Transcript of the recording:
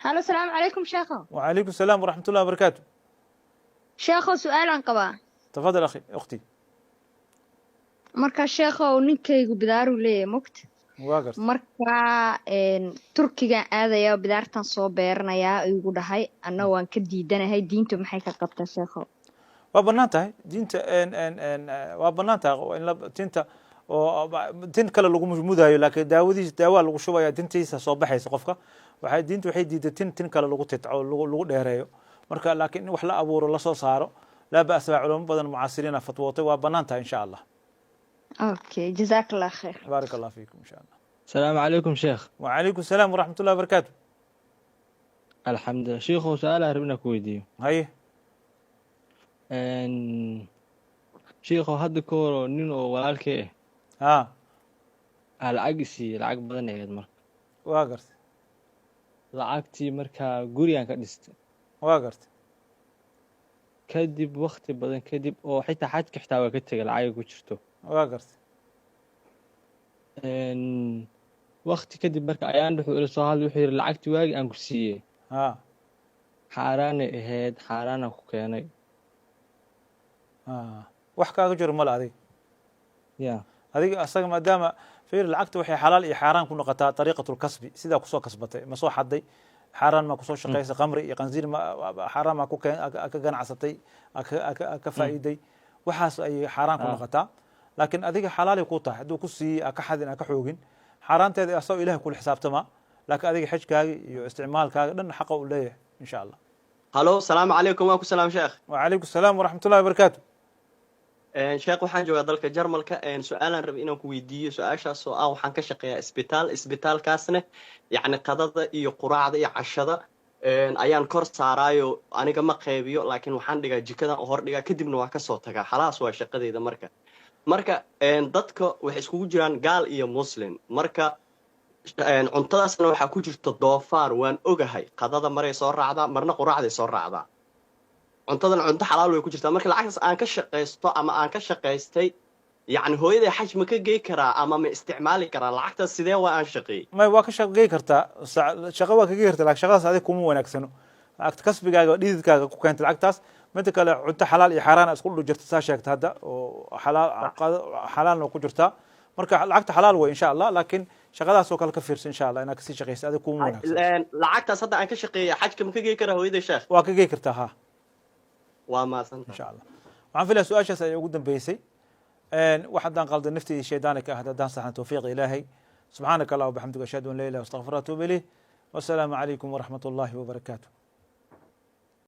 Hello, salaamu calaykum, sheekho. وعليكم السلام ورحمة الله وبركاته. Sheekho, su-aalaan qabaa. تفضل أخي أختي. Marka, sheekhow, ninkaygu bidaaruu leeyahay, mogta? Waa garta. Marka Turkigan aadaya oo bidaartan soo beeranayaa igu dhahay, anna waan ka diidanahay. Diintu maxay ka qabtaa, sheekhow? Waa banaan tahay diinta waa banaan tahay in la tinta oo tin kale lagu mudaayo, laakiin daawadiisa daawaa lagu shubaya, tintiisa soo baxaysa. Qofka waxay diinta waxay diiday tin kale lagu tidco, lagu dheereeyo. Marka laakiin in wax la abuuro, lasoo saaro, laa ba'sa. Baa culamo badan mucaasiriina fatwootay, waa banaan tahay, insha Allah. Okay, jazaak Allah khayr. بارك الله فيكم، إن شاء الله. السلام عليكم شيخ. وعليكم السلام ورحمة الله وبركاته. الحمد لله شيخ, su-aal rabna ku weydiiyo. Haye. Shiikhow, hadda ka hor nin oo walaalkay ah aa lacag i siiyey, lacag badan ahayd marka. Waa gartay. Lacagtii markaa gurigaan ka dhistay. Waa gartay. Kadib wakti badan kadib, oo xitaa xajka xitaa waa ka tegay, lacagay ku jirto. Waa gartay. Wakti kadib marka ayaan wuxuu ila soo hadlay, wuxuu yidhi: "Lacagtii waagi aan ku siiyey xaaraanay ahayd, xaaraanaan ku keenay." Wax kaaga jiro male adiga. Ya. Adiga asaga maadaama fiir, lacagta waxay xalaal iyo xaaraan ku noqotaa طريقة الكسب, sidaa kusoo kasbatay. Ma soo xaday? Xaaraan ma kusoo shaqaysay? Khamri iyo qansiir ma xaaraan ma ku keen ka ganacsatay, ka faa'iiday? Waxaas ayay xaaraan ku noqotaa. Laakiin adiga xalaalay ku tahay hadduu ku siiyey, a ka xadin, a ka xoogin. Xaaraanteeda asagoo Ilahay kula xisaabtama, laakiin adiga xijkaaga iyo isticmaalkaaga dhan xaqa uu leeyahay, insha Allah. Hello, salaamu calaykum, waa ku salaam, sheekh. وعليكم السلام ورحمة الله وبركاته. Sheekh, waxaan joogaa dalka Jarmalka. Su-aalaan rabay inaan ku weydiiyo, su-aashaas oo ah: waxaan ka shaqeeyaa isbitaal, isbitaalkaasna yacni qadada iyo quraacda iyo cashada ayaan kor saaraayo. Aniga ma qaybiyo, laakiin waxaan dhigaa jikadan hor dhigaa, kadibna waa kasoo tagaa, khalaas, waa shaqadeyda. Marka dadka waxay iskugu jiraan gaal iyo Muslim. Marka cuntadaasna waxaa ku jirta doofaar, waan ogahay. Qadada maray soo raacdaa, marna quraacday soo raacdaa. Cuntadan cunto xalaal way ku jirtaa. Marka lacagtaas aan ka shaqaysto ama aan ka shaqaystay, yacni hooyaday xaj ma ka gey karaa ama ma isticmaali karaa lacagtaas? Sidee waa aan shaqeeyey? May, waa ka shaqey kartaa, shaqo waa ka gey kartaa, lakin shaqadaas adiga kuma wanaagsano. Lacagta kasbigaaga, dhididkaaga ku keentay lacagtaas. Midda kale, cunto xalaal iyo xaaraan isku dhu jirta, saa sheegta hadda, oo xalaal xalaalna ku jirtaa. Marka lacagta xalaal wey, insha Allah, laakiin shaqadaas oo kale ka fiirsa, insha Allah, inaad kasii shaqaysa adiga kuma wanaagsan. Lacagtaas hadda aan ka shaqeeya xajka ma ka gey karaa hooyaday, sheekh? Waa ka gey kartaa, ha. Waa mahadsantahay. Insha Allah, waxaan filaya su-aashaas ayaa ugu dambeysay. Wax haddaan qaldan, nafteydii shaydaani ka ahda. Haddaan saxan, tawfiiq Ilaahay. سبحانك اللهم وبحمدك، أشهد أن لا إله إلا أنت، أستغفرك وأتوب إليه، والسلام عليكم ورحمة الله وبركاته.